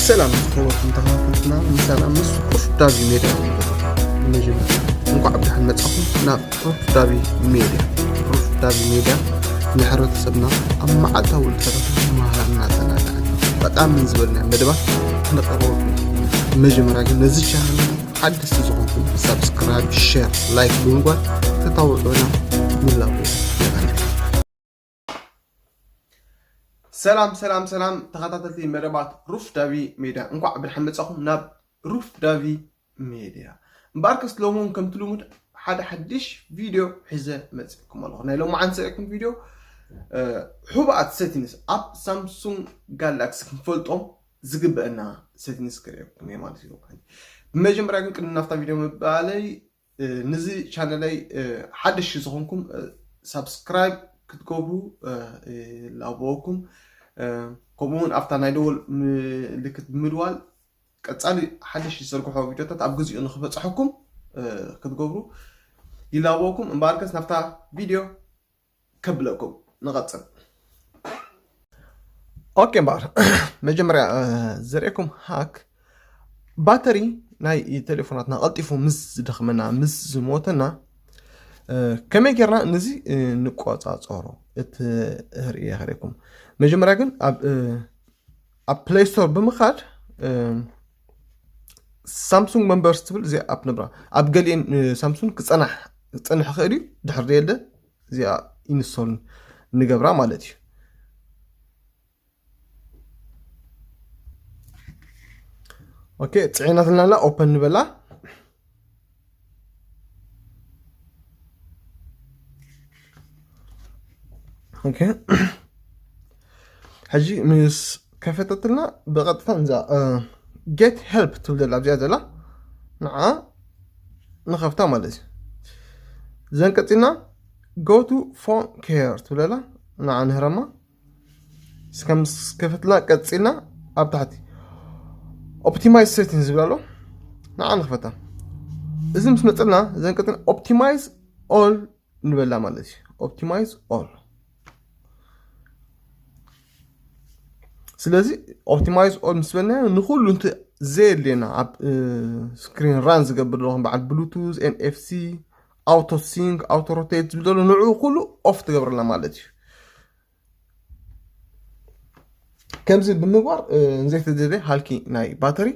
ሰላም ዝኸበርኩም ተኸታተልትና፣ ምሳና ምስ ሩፍ ዳቪ ሜድያ። መጀመርያ እንኳዕ ብደሓን መጻኹም ናብ ሩፍ ዳቪ ሜድያ። ሩፍ ዳቪ ሜድያ ንሕብረተሰብና ኣብ መዓልታዊ ንጥፈታቱ መሃርና ዘናግዕን ጠቃምን ዝበልና መደባት ክነቅርበልኩም። መጀመርያ ግን ነዚ ቻነል ሓደስቲ ዝኾንኩም ሳብስክራይብ፣ ሼር፣ ላይክ ብምግባር ተታውዑና ንላቦ። ሰላም ሰላም ሰላም ተኸታተልቲ መደባት ሩፍ ዳቪ ሜድያ፣ እንኳዕ ብደሓን መጻኹም ናብ ሩፍ ዳቪ ሜድያ። እምበኣርከስ ሎሚ እውን ከምቲ ልሙድ ሓደ ሓድሽ ቪድዮ ሒዘ መጺእኩም ኣለኹ። ናይ ሎማዓንቲ ዘርእየኩም ቪድዮ ሕቡኣት ሴቲንግስ ኣብ ሳምሱንግ ጋላክሲ ክንፈልጦም ዝግበአና ሴቲንግስ ክርእየኩም እየ ማለት እዩ። ብመጀመርያ ግን ቅድሚ ናብታ ቪድዮ ምባለይ ንዚ ቻነለይ ሓደሽ ዝኾንኩም ሳብስክራይብ ክትገብሩ ላበወኩም፣ ከምኡውን ኣብታ ናይ ደወል ምልክት ብምድዋል ቀጻሊ ሓደሽ ዝሰርግሖ ቪድዮታት ኣብ ግዚኡ ንክበጽሐኩም ክትገብሩ ይላበወኩም። እምበኣርከስ ናብታ ቪድዮ ከብለኩም ንቐጽል። ኦኬ እምበኣር መጀመርያ ዘርእየኩም ሃክ ባተሪ ናይ ቴሌፎናትና ቀልጢፉ ምስ ዝደኽመና ምስ ዝሞተና ከመይ ጌርና ነዚ ንቆጻጸሮ እቲ ርእየ ከርእየኩም። መጀመርያ ግን ኣብ ኣብ ፕሌይ ስቶር ብምኻድ ሳምሱንግ መንበርስ ትብል እዚኣ ኣፕ ነብራ ኣብ ገሊኤን ሳምሱንግ ክጸናሕ ክጸንሕ ክእል እዩ። ድሕር ደየለ እዚኣ ኢንስቶል ንገብራ ማለት እዩ። ኦኬ ጽዒናትልና ኣላ። ኦፐን ንበላ። ኦኬ ሕጂ ምስ ከፈተትልና ብቐጥታ እንዛ ጌት ሄልፕ ትብል ዘላ ኣብዚኣ ዘላ ንዓ ንኸፍታ ማለት እዩ። ዘን ቀፂልና go to phone care ትብል ዘላ ንዓ ንህረማ። እስከ ምስ ከፈትና ቀፂልና ኣብ ታሕቲ ኦፕቲማይዝ ሴቲንግ ዝብል ኣሎ ንዓ ንኽፈታ። እዚ ምስ መፀልና ዘን ቀፂልና ኦፕቲማይዝ ኦል ንበላ ማለት እዩ። ኦፕቲማይዝ ኦል ስለዚ ኦፕቲማይዝ ኦል ምስ በልና ንኩሉ እንት ዘየድልየና ኣብ ስክሪን ራን ዝገብር ዘለኹም በዓል ብሉቱዝ ኤንኤፍሲ ኣውቶ ሲንክ ኣውቶ ሮቴት ዝብል ዘሎ ንዕኡ ኩሉ ኦፍ ትገብረልና ማለት እዩ። ከምዚ ብምግባር ንዘይተደልየ ሃልኪ ናይ ባተሪ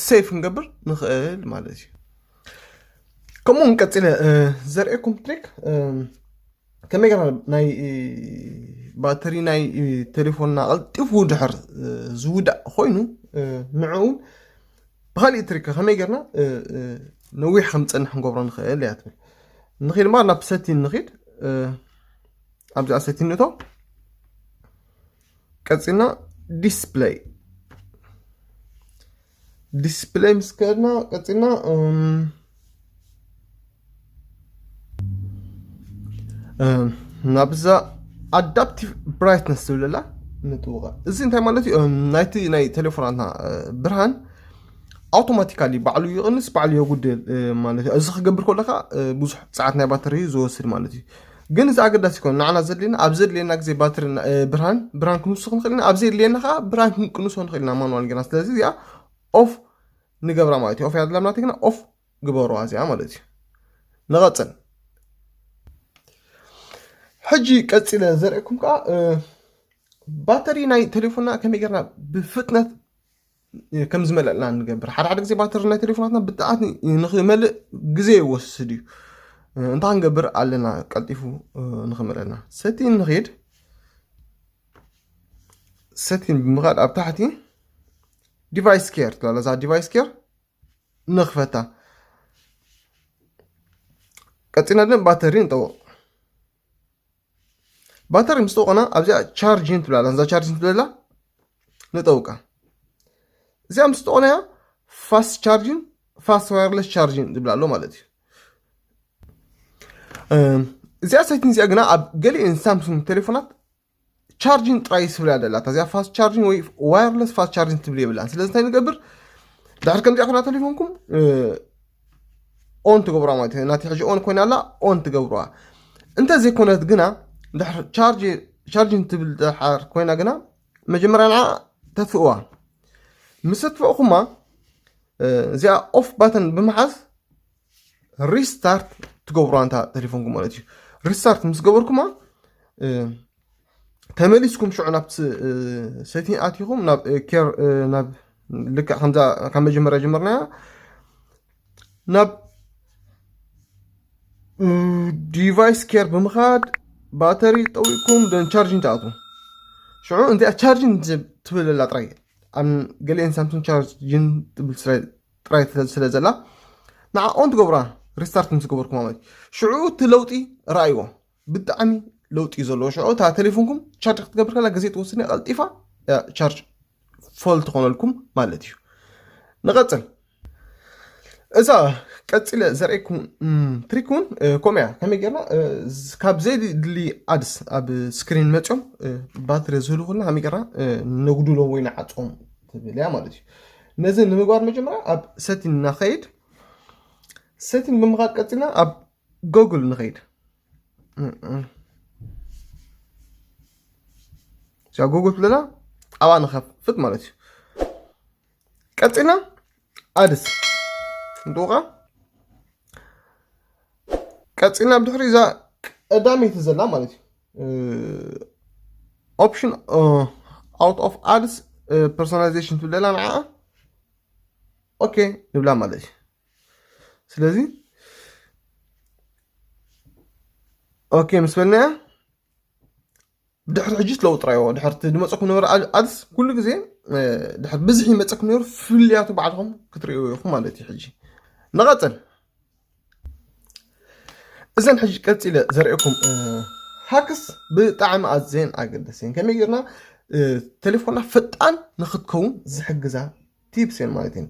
ሴፍ ክንገብር ንኽእል ማለት እዩ። ከምኡ እውን ቀፂለ ዘርእየኩም ትሪክ ከመይ ገርና ናይ ባተሪ ናይ ቴሌፎንና ቀልጢፉ ድሕር ዝውዳእ ኮይኑ ንዕኡ ብካሊእ ትሪክ ከመይ ገርና ነዊሕ ከም ዝፀንሕ ክንገብሮ ንኽእል እያ ትብል። ንኽእል ማ ናብ ሰቲን ንኽድ ኣብዚኣ ሰቲን ንእቶ ቀፂልና ዲስፕለይ ዲስፕለይ ምስ ከድና ቀፂልና ናብዛ ኣዳፕቲቭ ብራይትነስ ዝብለላ ንጥውቃ። እዚ እንታይ ማለት እዩ? ናይቲ ናይ ቴሌፎናትና ብርሃን ኣውቶማቲካሊ ባዕሉ ይቕንስ ባዕሉ የጉድል ማለት እዩ። እዚ ክገብር ከለካ ብዙሕ ሰዓት ናይ ባተሪ ዝወስድ ማለት እዩ። ግን እዚ ኣገዳሲ ይኮን ንዓና ዘድልየና ኣብ ዘድልየና ግዜ ባትሪ ብርሃን ብርሃን ክንውስኽ ንኽእል ኢና። ኣብ ዘድልየና ከዓ ብርሃን ክንቅንሶ ንኽእል ኢና ማኑዋል ጌርና። ስለዚ እዚኣ ኦፍ ንገብራ ማለት እዩ። ኦፍ ያድላምናት ግና ኦፍ ግበሩዋ እዚኣ ማለት እዩ። ንቐፅል። ሕጂ ቀፂለ ዘርእኩም ከዓ ባተሪ ናይ ቴሌፎንና ከመይ ጌርና ብፍጥነት ከም ዝመለእና ንገብር። ሓደ ሓደ ግዜ ባተሪ ናይ ቴሌፎናትና ብጣዕሚ ንኽመልእ ግዜ ይወስድ እዩ። እንታይ ክንገብር ኣለና ቀልጢፉ ንኽመለእና? ሰቲን ንኽድ። ሰቲን ብምኻድ ኣብ ታሕቲ ዲቫይስ ኬር ትላለ። እዛ ዲቫይስ ኬር ንኽፈታ። ቀፂና ግን ባተሪ ንጠውቕ። ባተሪ ምስ ጠውቀና ኣብዚኣ ቻርጅን ትብላላ። እዛ ቻርጅን ትብለላ ንጠውቃ። እዚኣ ምስ ጠውቀናያ ፋስት ቻርጅን ፋስት ዋየርለስ ቻርጅን ዝብላ ኣሎ ማለት እዩ። እዚኣ ሰቲን እዚኣ ግና ኣብ ገሊኤን ሳምሱንግ ቴሌፎናት ቻርጅን ጥራይ ስብላ ደላታ እዚኣ ፋስት ቻርጅን ወይ ዋየርለስ ፋስት ቻርጅን ትብል የብላን። ስለዚ እንታይ ንገብር? ድሕር ከምዚኣ ኩና ቴሌፎንኩም ኦን ትገብራ ማለት እዩ። ናቲ ሕጂ ኦን ኮይና ኣላ ኦን ትገብርዋ። እንተ ዘይኮነት ግና ድሕር ቻርጅን ትብል ድሓር ኮይና ግና መጀመርያ ንዓ ተጥፍእዋ። ምስ ኣጥፈእኩማ እዚኣ ኦፍ ባተን ብምሓዝ ሪስታርት ትገብሩ ኣንታ ቴሌፎንኩም ማለት እዩ። ሪስታርት ምስ ገበርኩማ ተመሊስኩም ሽዑ ናብ ሴቲንግ ኣቲኹም ናብ ኬር ናብ ልክዕ ከምዛ ካብ መጀመርያ ጀመርናያ ናብ ዲቫይስ ኬር ብምኻድ ባተሪ ጠዊቅኩም ደን ቻርጅን ትኣትዉ። ሽዑ እንዚኣ ቻርጅን ትብለላ ጥራይ ኣብ ገሊአን ሳምሱንግ ቻርጅን ትብል ጥራይ ስለ ዘላ ንዓ ኦን ትገብራ ሪስታርት ምስ ገበርኩም ማለት ሽዑ እቲ ለውጢ ረኣይዎ። ብጣዕሚ ለውጢ እዩ ዘለዎ። ሽዑ እታ ቴሌፎንኩም ቻርጅ ክትገብር ከላ ግዜ ትወስድ ቀልጢፋ ቻርጅ ፎል ትኾነልኩም ማለት እዩ። ንቐፅል። እዛ ቀፂለ ዘርእኩም ትሪክ እውን ከምኡ እያ። ከመይ ጌርና ካብ ዘይድሊ ኣድስ ኣብ ስክሪን መፅኦም ባትሪ ዝህሉ ኩልና ከመይ ጌርና ነጉድሎም ወይ ንዓፅኦም ትብል እያ ማለት እዩ። ነዚ ንምግባር መጀመርያ ኣብ ሰቲን እናኸይድ ሰቲን ብምኻድ ቀፂልና ኣብ ጎግል ንኸይድ እዛ ጎግል ትብለና ኣብኣ ንኸፍት ማለት እዩ። ቀፂልና ኣድስ እንትውቃ ቀፂልና ብድሕሪ እዛ ቀዳመይቲ ዘላ ማለት እዩ ኦፕሽን ኣውት ኦፍ ኣድስ ፐርሶናላይዜሽን ትብለላ ንዓ ኦኬ ንብላ ማለት እዩ። ስለዚ ኦኬ ምስ በልናያ ድሕሪ ሕጂ ትለውጥራዮ ድሕርቲ ዝመፀኩም ነበረ ኣድስ ኩሉ ግዜ ድሕር ብዝሒ ይመፀኩም ነሩ ፍልያቱ ባዕልኹም ክትርእዩ ኢኹም ማለት እዩ። ሕጂ ንቐፅል። እዘን ሕጂ ቀፂለ ዘርእኩም ሃክስ ብጣዕሚ ኣዘን ኣገደሰን ከመይ ጌርና ቴሌፎንና ፈጣን ንክትከውን ዝሕግዛ ቲፕስ እየን ማለት እየን።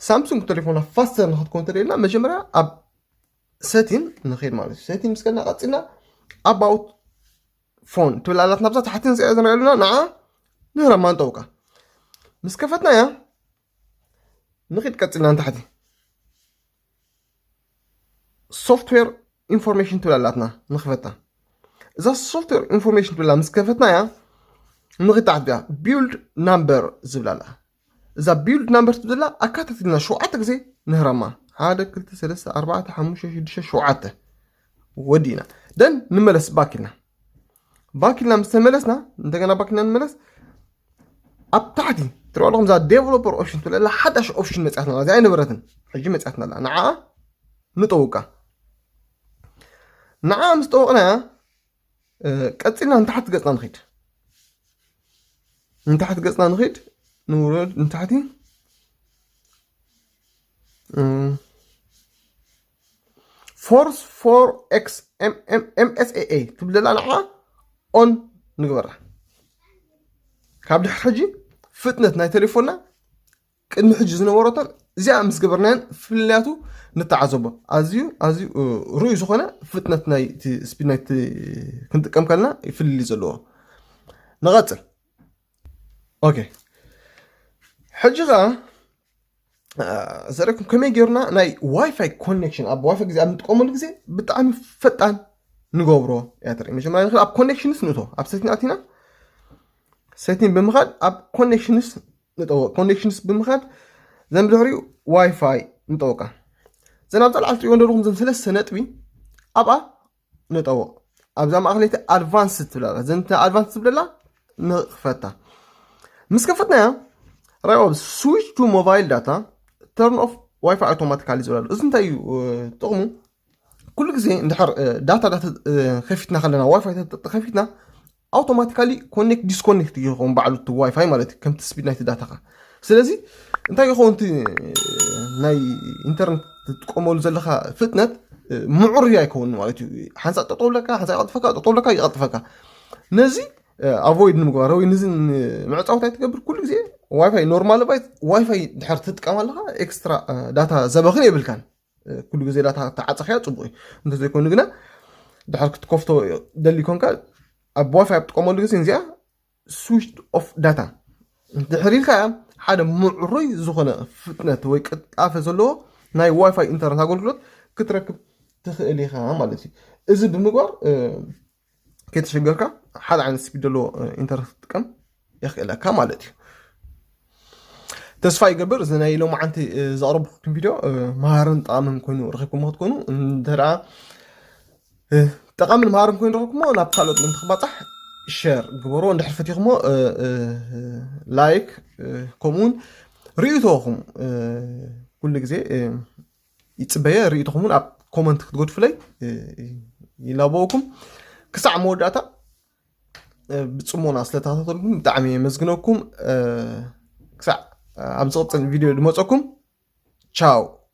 ሳምሱንግ ቴሌፎንና ፋስተር ንክትከውን ተደልና መጀመርያ ኣብ ሰቲን ንኸይድ ማለት እዩ። ሰቲን ምስ ከድና ቀፂልና ኣባውት ፎን ትብል ኣላትና ብዛ ታሕቲ ንፅያ ዝንሪኦ ኣለና ንዓ ንህረማ ንጠውቃ ምስ ከፈትና እያ ንኺድ ቀፂልና ንታሕቲ ሶፍትዌር ኢንፎርሜሽን ትብል ኣላትና ንኽፈታ እዛ ሶፍትዌር ኢንፎርሜሽን ትብላ ምስ ከፈትና እያ ንኺድ ታሕቲ እያ ቢልድ ናምበር ዝብላ ኣላ እዛ ቢልድ ናምበር ትብላ ኣካታቲልና ሸውዓተ ግዜ ንህረማ ሓደ ክልተ ሰለስተ ኣርባዕተ ሓሙሽተ ሽዱሽተ ሸውዓተ ወዲእና ደን ንመለስ ባክ ኢልና ባክ ኢልና ምስ ተመለስና እንደገና ባክ ኢልና ንመለስ ኣብ ታሕቲ ትሪኦ ኣለኹም እዛ ዴቨሎፐር ኦፕሽን ትብለላ ሓዳሽ ኦፕሽን መፅያትና እዚኣ ኣይነበረትን ሕጂ መፅያትና ኣላ ንዓ ንጠውቃ ንዓ ምስ ጠወቕናያ ቀፂልና ንታሕቲ ገፅና ንኺድ ንታሕቲ ገፅና ንኺድ ንውረድ ንታሕቲ ፎርስ ፎር ኤክስ ኤምኤስኤኤ ትብለላ ንዓ ኦን ንግበራ ካብ ድሕሪ ሕጂ ፍጥነት ናይ ቴሌፎንና ቅድሚ ሕጂ ዝነበረቶም እዚኣ ምስ ገበርናየን ፍልልያቱ ንተዓዘቦ ኣዝዩ ኣዝዩ ርኡይ ዝኾነ ፍጥነት ናይ ስፒድ ናይ ክንጥቀም ከለና ይፍልልይ ዘለዎ ንቐፅል ኦኬ ሕጂ ኸዓ ዘርእኩም ከመይ ጌርና ናይ ዋይፋይ ኮኔክሽን ኣብ ዋይፋይ ግዜ ኣብ ንጥቀመሉ ግዜ ብጣዕሚ ፈጣን ንገብሮ እያ ትርኢ መጀመርያ ንክእል ኣብ ኮኔክሽንስ ንእቶ ኣብ ሰቲን ኣቲና ሰቲን ብምኻድ ኣብ ኮኔክሽንስ ንጠወቅ ኮኔክሽንስ ብምኻድ ዘን ብድሕሪኡ ዋይፋይ ንጠወቃ ዘን ኣብዛ ላዓል ትሪእዎ እንደለኹም ዘን ሰለስተ ነጥቢ ኣብኣ ንጠወቅ ኣብዛ ማእኸለይቲ ኣድቫንስ ትብላላ ዘን ኣድቫንስ ትብለላ ንኽፈታ ምስ ከፈትናያ ራይኦ ስዊች ቱ ሞባይል ዳታ ተርን ኦፍ ዋይፋይ ኣውቶማቲካሊ ዝብላሉ እዚ እንታይ እዩ ጥቕሙ ኩሉ ግዜ እንድሕር ዳታ ዳታ ከፊትና ከለና ዋይፋይ ከፊትና ኣውቶማቲካሊ ኮኔክት ዲስኮኔክት ይኸውን ባዕሉ እቲ ዋይፋይ ማለት እዩ ከምቲ ስፒድ ናይቲ ዳታኻ ስለዚ እንታይ ይኸውን እቲ ናይ ኢንተርነት ትጥቀመሉ ዘለካ ፍጥነት ምዑር ኣይከውን ማለት እዩ ሓንሳ ጠጠውለካ ሓንሳ ይቐጥፈካ ጠጠውለካ ይቐጥፈካ ነዚ ኣቮይድ ንምግባር ወይ ንዚ ምዕፃው እንታይ ትገብር ኩሉ ግዜ ዋይፋይ ኖርማል ባይት ዋይፋይ ድሕር ትጥቀም ኣለካ ኤክስትራ ዳታ ዘበኽን የብልካን ኩሉ ግዜ ዳታ ተዓፀኽያ ፅቡቅ እዩ እንተዘይኮይኑ ግና ድሕር ክትከፍቶ ደሊ ኮንካ ኣብ ዋይፋይ ኣብ ጥቀመሉ ግዜ እዚኣ ስዊች ኦፍ ዳታ ድሕር ኢልካ እያ ሓደ ምዕሩይ ዝኾነ ፍጥነት ወይ ቅልጣፈ ዘለዎ ናይ ዋይፋይ ኢንተርነት ኣገልግሎት ክትረክብ ትኽእል ኢኻ ማለት እዩ እዚ ብምግባር ከይተሸገርካ ሓደ ዓይነት ስፒድ ዘለዎ ኢንተርነት ክትጥቀም የኽእለካ ማለት እዩ ተስፋ ይገብር እዚ ናይ ሎማዓንቲ ዘቕረብኩም ቪድዮ መሃርን ጠቓምን ኮይኑ ረኺብኩም ክትኮኑ እንተ ጠቓምን መሃርን ኮይኑ ረኽብኩሞ ናብ ካልኦት ምእንቲ ክባፃሕ ሸር ግበሮ። እንድሕር ፈቲኹሞ ላይክ ከምኡውን ርእይቶኹም ኩሉ ግዜ ይፅበየ። ርእይቶኹምን ኣብ ኮመንት ክትገድፉለይ ይላበወኩም። ክሳዕ መወዳእታ ብፅሞና ስለተኸታተልኩም ብጣዕሚ የመስግነኩም። ክሳዕ ኣብ ዝቕፅል ቪድዮ ድመፀኩም ቻው።